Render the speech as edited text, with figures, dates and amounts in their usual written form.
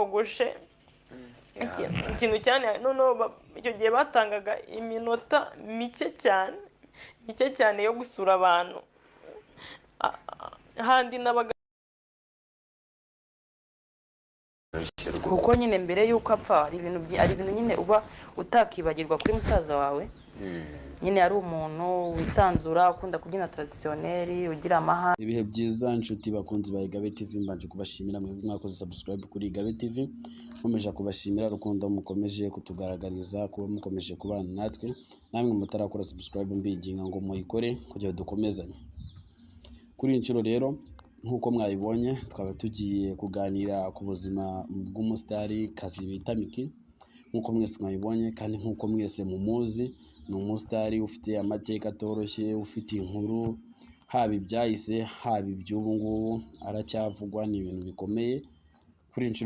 Bogoshe ikintu cyane. Noneho icyo gihe batangaga iminota mike cyane, mike cyane yo gusura abantu. Handi nabaga kuko nyine mbere y'uko apfa hari ibintu nyine uba utakibagirwa kuri musaza wawe. Nyine yari umuntu wisanzura, ukunda kubyina traditionnel, ugira amahane. Ibihe byiza inshuti bakunzi ba Igabe TV, mbanje kubashimira mwebwe mwakoze subscribe kuri Igabe TV. Nkomeje kubashimira urukundo mukomeje kutugaragariza, kuba mukomeje kubana natwe. Namwe mutarakora subscribe, mbinginga ngo muyikore kugira ngo dukomezanye. Kuri iyi nshuro rero, nk'uko mwabibonye, twaba tugiye kuganira ku buzima bw'umusitari kazi bita Micky. Nk'uko mwese mwabibonye kandi nk'uko mwese mumuzi, ni umusitari ufite amateka atoroshye, ufite inkuru, haba ibyahise, haba iby'ubu ngubu, aracyavugwa, ni ibintu bikomeye kuri iyi nshuro.